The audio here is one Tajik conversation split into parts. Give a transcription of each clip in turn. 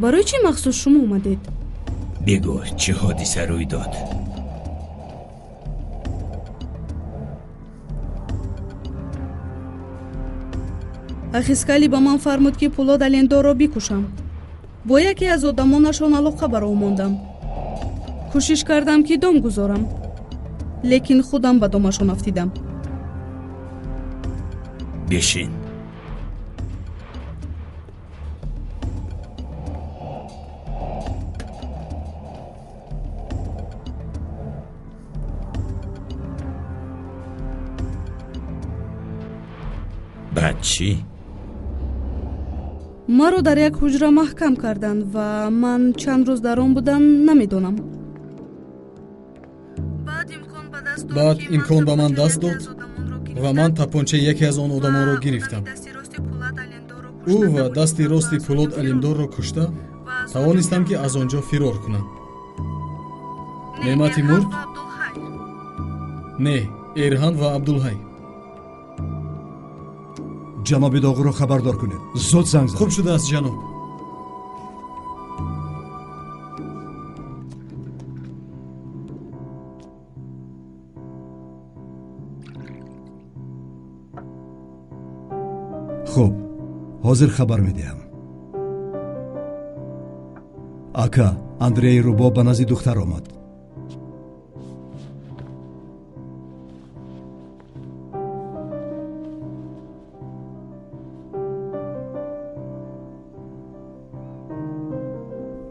Барои чӣ махсус шумо омадед? Бигӯ, чӣ ҳодиса рӯй дод? Ахискали ба ман фармуд, ки Пулод Алимдорро бикушам. Бо яке аз одамонашон алоқа бароҳ мондам. Кӯшиш кардам, ки дом гузорам, лекин худам ба домашон афтидам. Бишин. Баъд чӣ? Маро дар як ҳуҷра маҳкам карданд ва ман чанд рӯз дар он будан намедонам. Баъд имкон ба ман даст дод ва ман тапончаи яке аз он одамонро гирифтам. Ӯ ва дасти рости Пулод Алимдорро кушта тавонистам, ки аз он ҷо фирор кунам. Неъмати мурд? Не, Эрҳан ва Абдулҳай. Ҷаноби Доғиро хабардор кунед. Зуд занг занед. Хуб шудааст, ҷаноб. Хуб, ҳозир хабар медиҳам. Ака, Андрей Рубо ба назди духтар омад.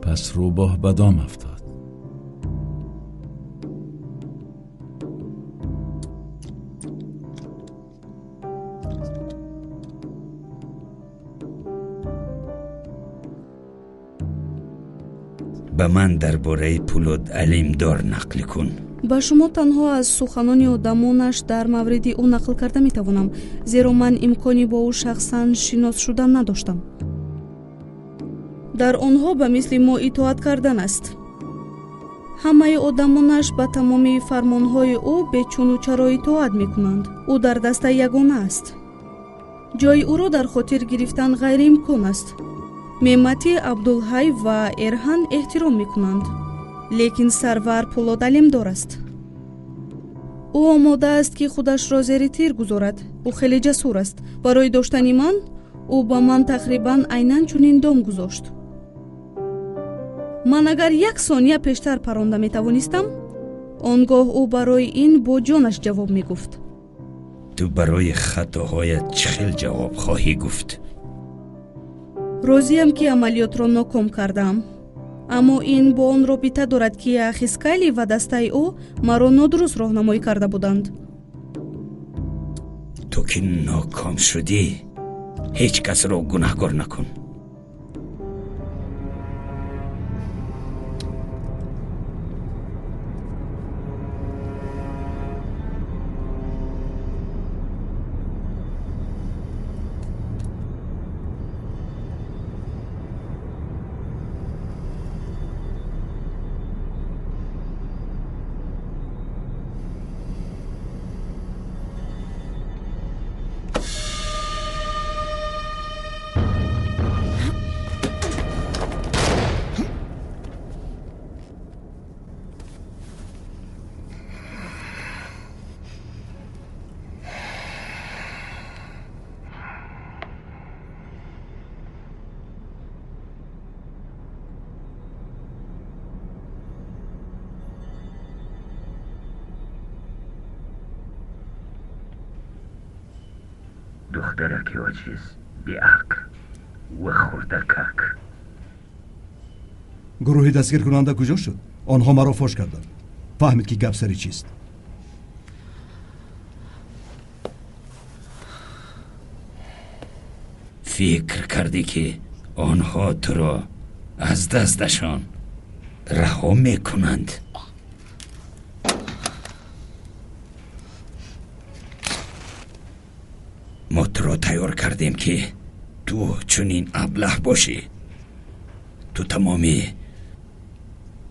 Пас рӯбоҳ ба дом афтод. Ба ман дар бораи Пулод Алимдор нақл кун. Ба шумо танҳо аз суханони одамонаш дар мавриди ӯ нақл карда метавонам, зеро ман имкони бо ӯ шахсан шинос шудан надоштам. Дар онҳо ба мисли мо итоат кардан аст. Ҳамаи одамонаш ба тамоми фармонҳои ӯ бечуну чаро итоат мекунанд. Ӯ дар даста ягона аст. Ҷои ӯро дар хотир гирифтан ғайриимкон аст. Меъмати, Абдулҳай ва Эрҳан эҳтиром мекунанд, лекин сарвар Пулод Алимдор аст. Ӯ омода аст, ки худашро зери тир гузорад. Ӯ хеле ҷасур аст. Барои доштани ман ӯ ба ман тақрибан айнан чунин дом гузошт. Ман агар як сония пештар паронда метавонистам, он гоҳ ӯ барои ин бо ҷонаш ҷавоб мегуфт. Ту барои хатоҳоят чӣ хел ҷавоб хоҳӣ гуфт? Розиям, ки амалиётро ноком кардаам, аммо ин бо он робита дорад, ки Ахискали ва дастаи ӯ маро нодуруст роҳнамоӣ карда буданд. Ту ки ноком шудӣ, ҳеҷ касро гунаҳкор накун. Духтараки оҷиз, беақл ва хурдакак. Гурӯҳи дастгиркунанда куҷо шуд? Онҳо маро фош карданд. Фаҳмид, ки гап сари чист. Фикр кардӣ, ки онҳо туро аз дасташон раҳо мекунанд? Мо туро тайёр кардем, ки ту чунин аблаҳ бошӣ. Ту тамоми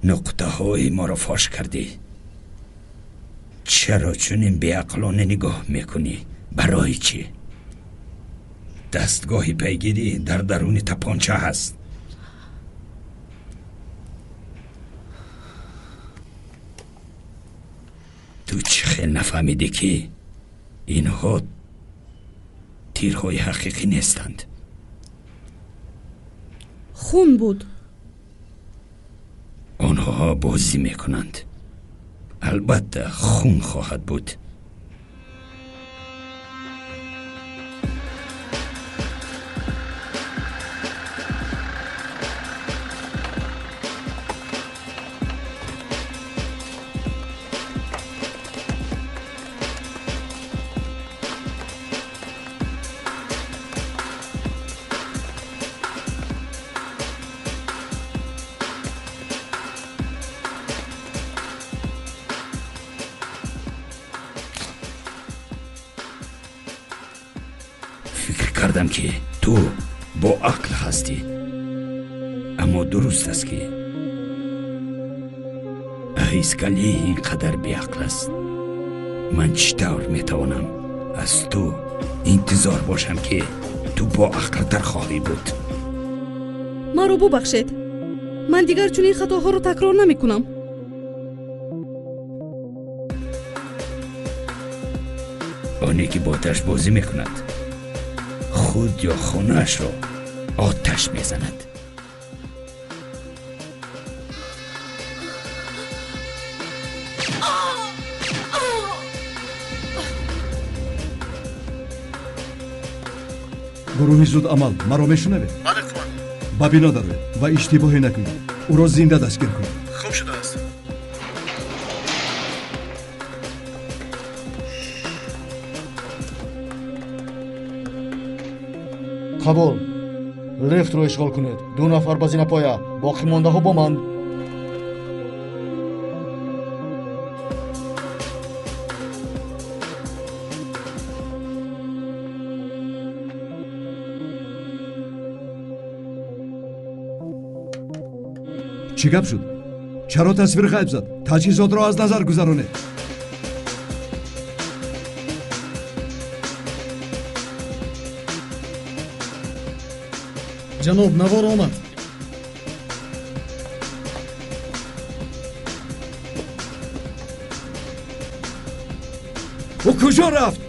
нуқтаҳои моро фош кардӣ. Чаро чунин беақлона нигоҳ мекунӣ? Барои чӣ? Дастгоҳи пайгирӣ дар даруни тапонча ҳаст. Ту чӣ хел нафаҳмидӣ, ки инҳо тирҳои ҳақиқӣ нестанд? Хун буд. Онҳо бозӣ мекунанд. Албатта хун хоҳад буд. Фикр кардам, ки ту бо ақл ҳастӣ, аммо дуруст аст, ки Аҳискалӣ ин қадар беақл аст. Ман чӣ тавр метавонам аз ту интизор бошам, ки ту боақлтар хоҳӣ буд? Маро бубахшед, ман дигар чунин хатоҳоро такрор намекунам. Оне ки бо оташ бозӣ мекунад, худ ё хонаашро оташ мезанад. Гурӯҳи зудамал, маро мешунавед? Бале, қумандон. Ба бино дароед ва иштибоҳе накунед. Ӯро зинда дастгир кунед. Хуб шудааст. Қабул, лифтро ишғол кунед. Ду нафар ба зинапоя, боқимондаҳо бо ман. Чӣ гап шуд? Чаро тасвир ғайб зад? Таҷҳизотро аз назар гузаронед. Ҷаноб, навор омад. Ӯ куҷо рафт?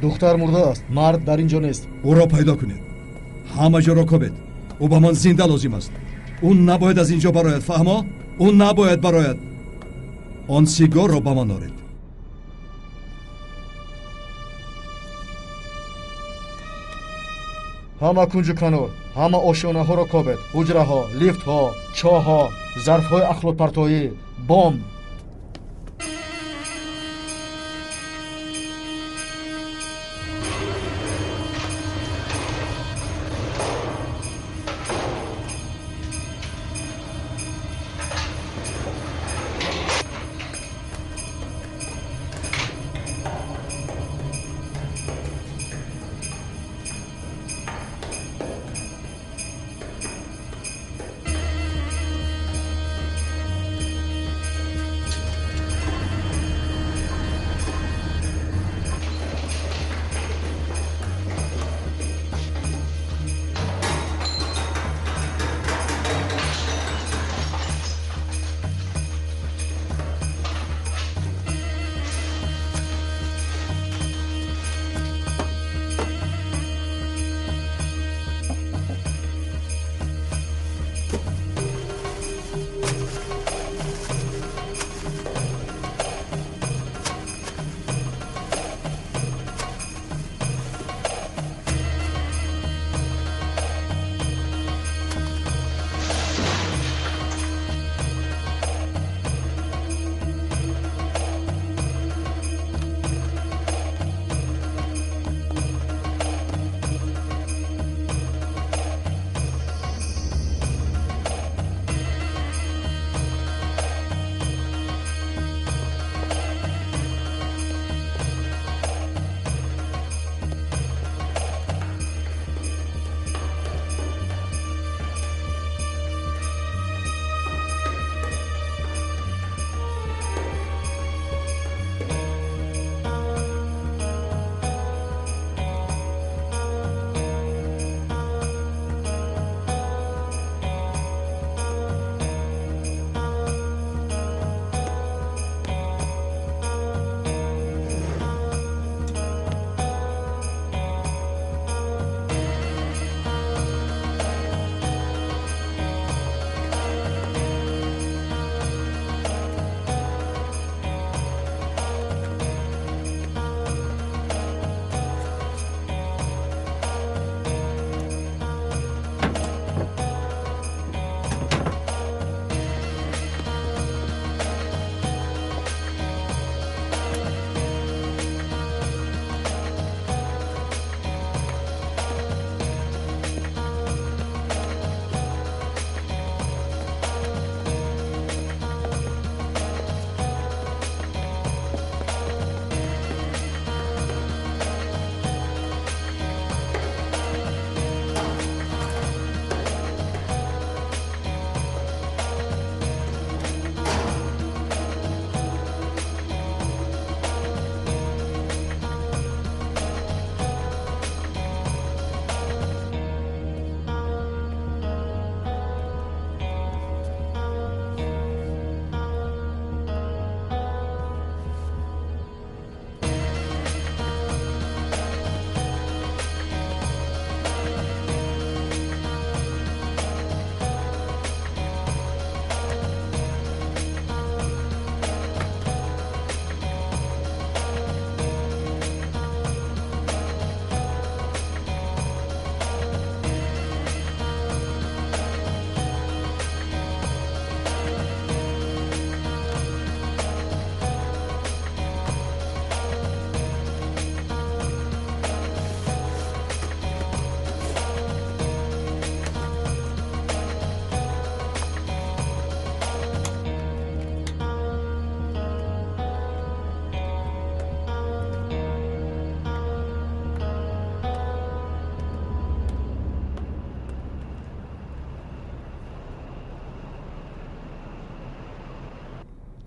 Духтар мурдааст, мард дар ин ҷо нест. Ӯро пайдо кунед, ҳама ҷоро кобед. Ӯ ба ман зинда лозим аст. Ӯ набояд аз ин ҷо барояд, фаҳмо? Ӯ набояд барояд. Он сигорро ба ман оред. Ҳама кунҷу канор, ҳама ошёнаҳоро кобед. Ҳуҷраҳо, лифтҳо, чоҳҳо, зарфҳои ахлотпартоӣ, бомб.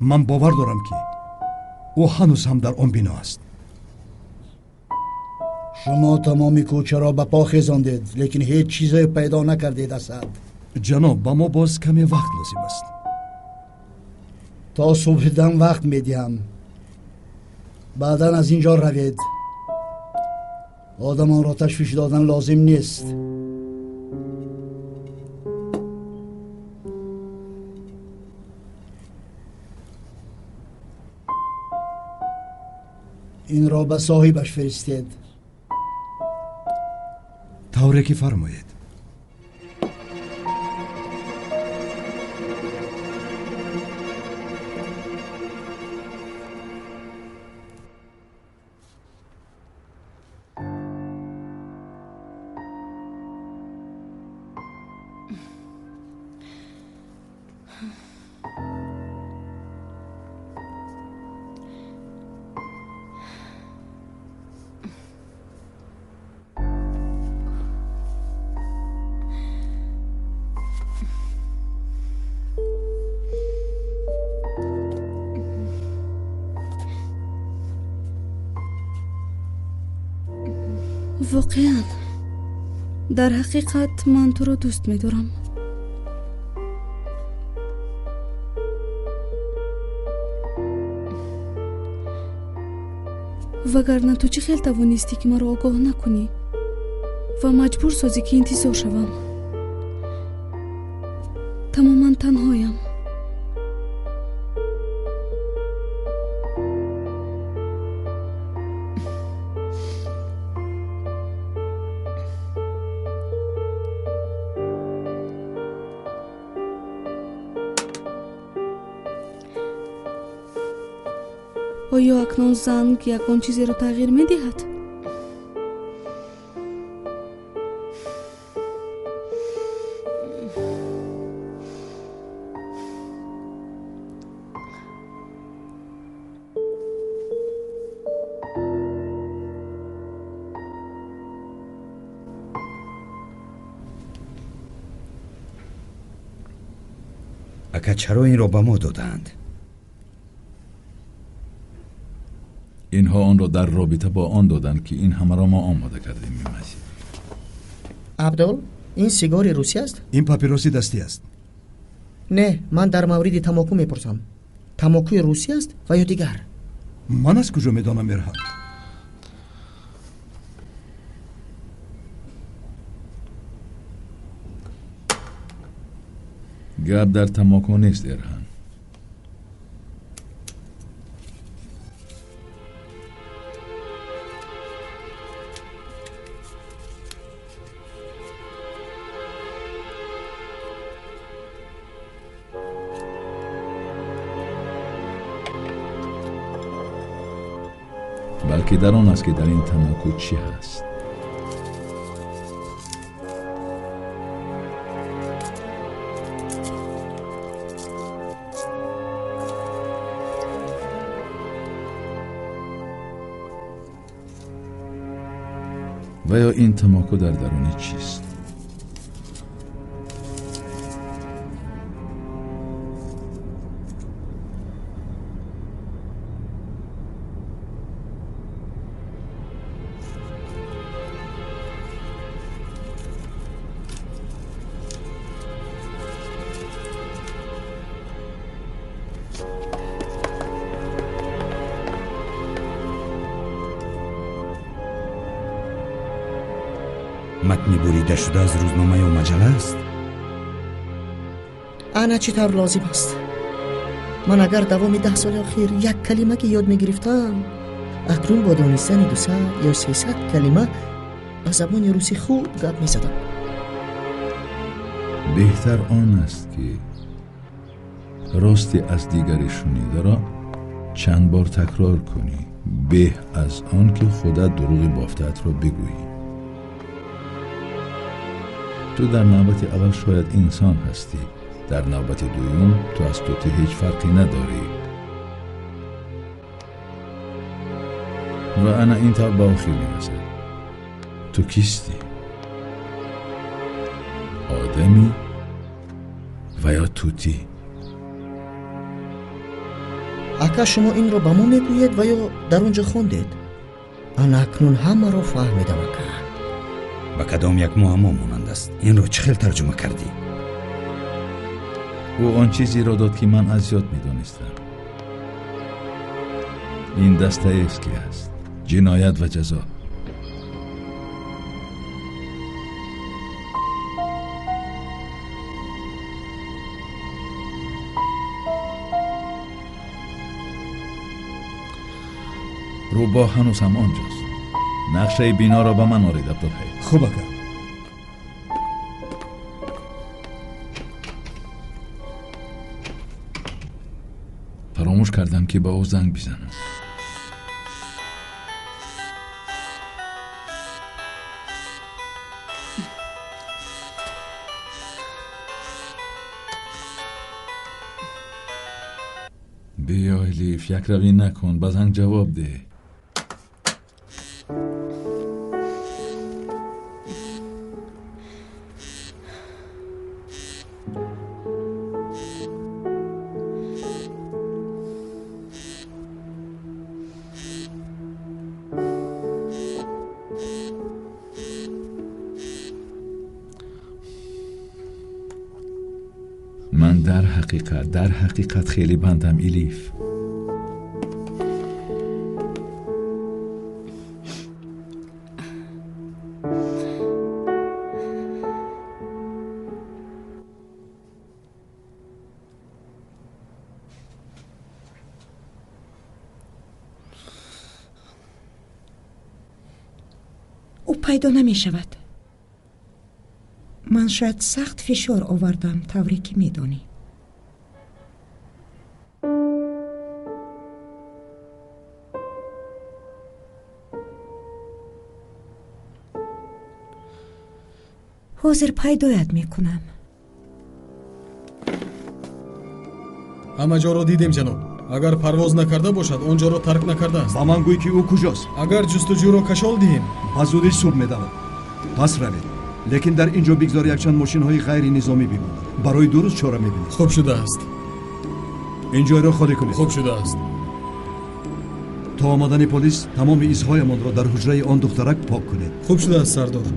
Ман бовар дорам, ки ӯ ҳанӯз ҳам дар он бино аст. Шумо тамоми кӯчаро ба по хезондед, лекин ҳеҷ чизе пайдо накардед, Асад. Ҷаноб, ба мо боз каме вақт лозим аст. То субҳидам вақт медиҳам. Баъдан аз ин ҷо равед. Одамонро ташвиш додан лозим нест. Инро ба соҳибаш фиристед. Тавре ки фармоед. Воқеан, дар ҳақиқат ман туро дӯст медорам. Вагарна ту чӣ хел тавонистӣ, ки маро огоҳ накунӣ ва маҷбур созӣ, ки интизор шавам? Тамоман танҳоям. Оё акнун занг ягон чизеро тағйир медиҳад? Ака, чаро инро ба мо додаанд? Инҳо онро дар робита бо он доданд, ки ин ҳамаро мо омода кардем. Мемазид. Абдул, ин сигори русӣ аст? Ин папироси дастӣ аст. Не, ман дар мавриди тамоку мепурсам. Тамокуи русӣ аст ва ё дигар? Ман аз куҷо медонам, Эрҳан? Гап дар тамоку нест, Эрҳан. Балки дар он аст, ки дар ин тамоку чӣ ҳаст. Ва ё ин тамоку дар даруни чист? Матни бурида шуда аз рӯзнома ё маҷалла аст? Ана чӣ тавр лозим аст. Ман агар давоми 10 соли охир як калима ки ёд мегирифтам, акнун бо донистани 200 ё 300 калима ба забони русӣ хуб гап мезадам. Беҳтар он аст, ки рости аз дигаре шунидаро чанд бор такрор кунӣ, беҳ аз он ки худат дурӯғи бофтаатро бигӯӣ. Ту дар навбати аввал шояд инсон ҳастӣ, дар навбати дуюм ту аз тӯтӣ ҳеҷ фарқе надорӣ. Ва ана ин тавр ба охир мерасад. Ту кистӣ? Одамӣ ва ё тӯтӣ? Ака, шумо инро ба мо мегӯед ва ё дар он ҷо хондед? Ана акнун ҳамаро фаҳмидам, ака. Ба кадом як муаммо монанд аст? Инро чӣ хел тарҷума кардӣ? Ӯ он чизеро дод, ки ман аз ёд медонистам. Ин Достоевский аст. Ҷиноят ва ҷазо. Рӯбоҳ ҳанӯз ҳам онҷост. Нақшаи биноро ба ман оред, Абдулҳай. Хуб, ака. Фаромӯш кардам, ки ба ӯ занг бизанам. Биё, Элиф, якравӣ накун, ба занг ҷавоб деҳ. Ман дар ҳақиқат хеле бандам, Элиф. Ӯ пайдо намешавад. Ман шояд сахт фишор овардам, тавре ки медонӣ. Ҳозир пайдоят мекунам. Ҳама ҷоро дидем, ҷаноб. Агар парвоз накарда бошад, он ҷоро тарк накардааст. Ба ман гӯй, ки ӯ куҷост. Агар ҷустуҷӯро кашол диҳем, ба зудӣ субҳ медавад. Пас равед, лекин дар ин ҷо бигзор якчанд мошинҳои ғайринизомӣ бимонад. Барои 2 рӯз чора мебинед. Хуб шудааст. Ин ҷойро холӣ кунед. Хуб шудааст. То омадани полис тамоми изҳоямонро дар ҳуҷраи он духтарак пок кунед. Хуб шудааст, сардор.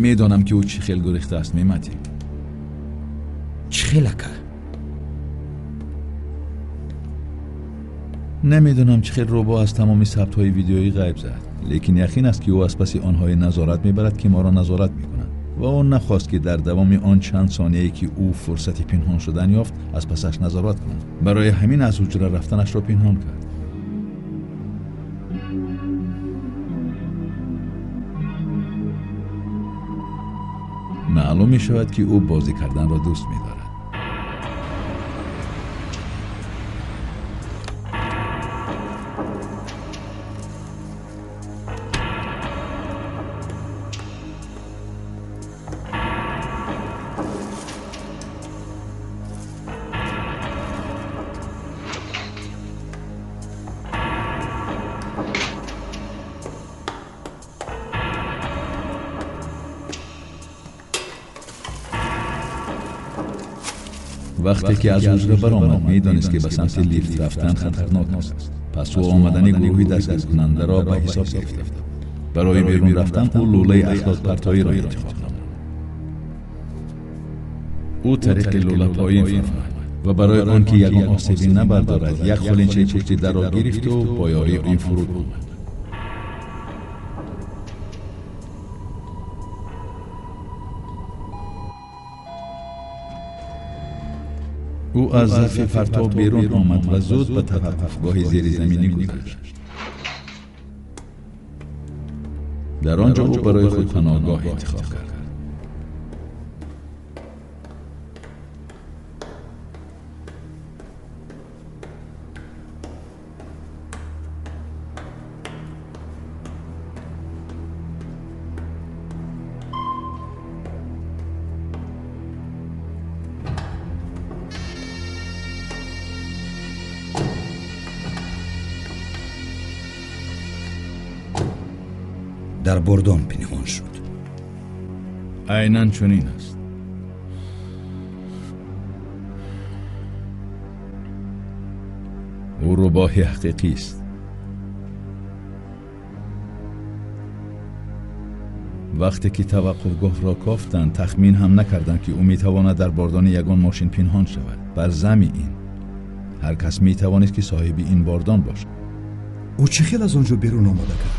Медонам, ки ӯ чӣ хел гурехтааст, Мематӣ. Чӣ хел, ака? Намедонам, чӣ хел рӯбоҳ аз тамоми сабтҳои видеоӣ ғайб зад, лекин яқин аст, ки ӯ аз паси онҳое назорат мебарад, ки моро назорат мекунанд, ва он нахост, ки дар давоми он чанд сонияе, ки ӯ фурсати пинҳон шудан ёфт, аз пасаш назорат кунад. Барои ҳамин аз ҳуҷра рафтанашро пинҳон кард. Маълум мешавад, ки ӯ бозӣ карданро дӯст медорад. Вақте ки аз ҳуҷра баромад, медонист, ки ба самти лифт рафтан хатарнок аст. Пас ӯ омадани гурӯҳи дастгиркунандаро ба ҳисоб гирифт. Барои берун рафтан ӯ лӯлаи ахлотпартоиро интихоб намуд. Ӯ тариқи лӯла поин фаромад ва барои он ки ягон осебе набардорад, як холинчаи пушти дарро гирифту бо ёрии он фуруд омад. Ӯ аз зарфи партов берун омад ва зуд ба таваққуфгоҳи зеризаминӣ гузашт. Дар он ҷо ӯ барои худ паноҳгоҳ интихоб кард. Дар бордон пинҳон шуд. Айнан чунин аст. Ӯ рӯбоҳи ҳақиқист. Вақте ки таваққуфгоҳро кофтанд, тахмин ҳам накарданд, ки ӯ метавонад дар бордони ягон мошин пинҳон шавад. Бар зами ин ҳар кас метавонист, ки соҳиби ин бордон бошад. Ӯ чӣ хел аз он ҷо берун омада кард?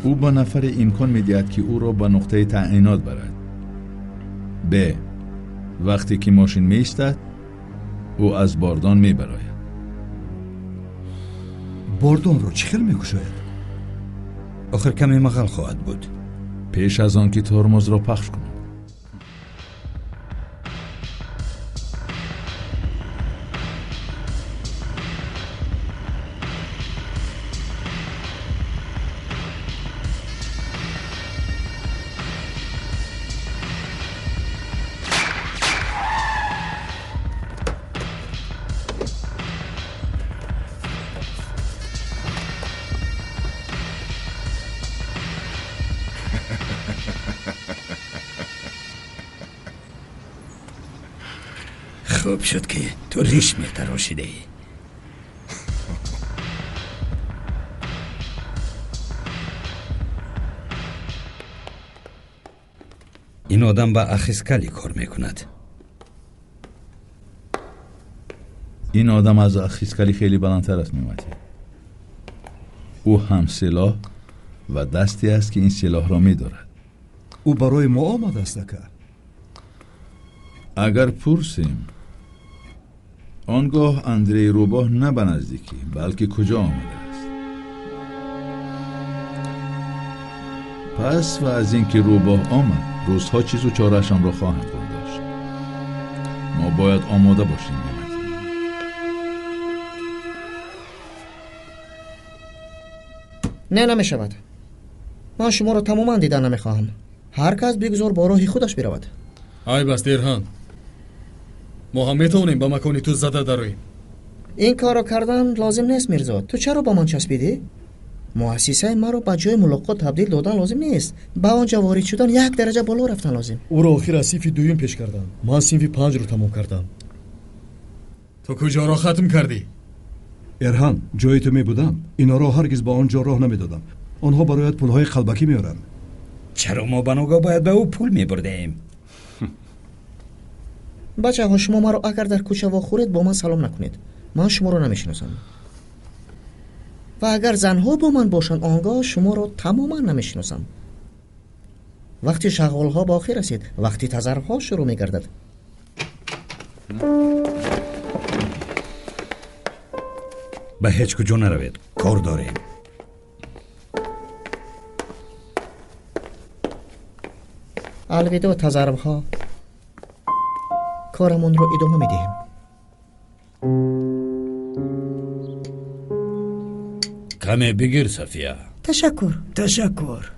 Ӯ ба нафаре имкон медиҳад, ки ӯро ба нуқтаи таъйинот барад. Б. Вақте ки мошин меистад, ӯ аз бордон мебарояд. Бордонро чӣ хел мекушояд? Охир каме мағал хоҳад буд. Пеш аз он ки тормозро пахш кунад. Хуб шуд, ки ту риш метарошидаӣ. Ин одам ба Ахискали кор мекунад. Ин одам аз Ахискали хеле баландтар аст, Нематӣ. Ӯ ҳам силоҳ ва дасте аст, ки ин силоҳро медорад. Ӯ барои мо омадааст, ака. Агар пурсем, он гоҳ Андрей рӯбоҳ на ба наздикӣ, балки куҷо омадааст. Пас ва аз ин ки рӯбоҳ омад, рӯзҳо чизу чораашонро хоҳанд гузошт. Мо бояд омода бошем, Нематӣ. Не, намешавад. Ман шуморо тамоман дидан намехоҳам. Ҳар кас бигузор бо роҳи худаш биравад. Айб аст, Эрҳан. Мо ҳам метавонем ба макони ту зада дароем. Ин корро кардан лозим нест, Мирзо. Ту чаро ба ман часпидӣ? Муассисаи маро ба ҷои мулоқот табдил додан лозим нест. Ба он ҷо ворид шудан як дараҷа боло рафтан лозим. Ӯро охир аз синфи дуюм пеш кардам. Ман синфи панҷро тамом кардам. Ту куҷоро хатм кардӣ? Эрҳан, ҷои ту мебудам, инҳоро ҳаргиз ба он ҷо роҳ намедодам. Онҳо барояд пулҳои қалбакӣ меоранд. Чаро мо ба ногоҳ бояд ба ӯ пул мебурдаем? Бачаҳо, шумо маро агар дар кӯча вохӯред, бо ман салом накунед. Ман шуморо намешиносам. Ва агар занҳо бо ман бошанд, он гоҳ шуморо тамоман намешиносам. Вақти шағолҳо ба охир расид, вақти тазарбҳо шурӯъ мегардад. Ба ҳеҷ куҷо наравед, кор дорем. Алвидо, тазарбҳо. Корамонро идома медиҳем. Каме бигир, София. Ташаккур. Ташаккур.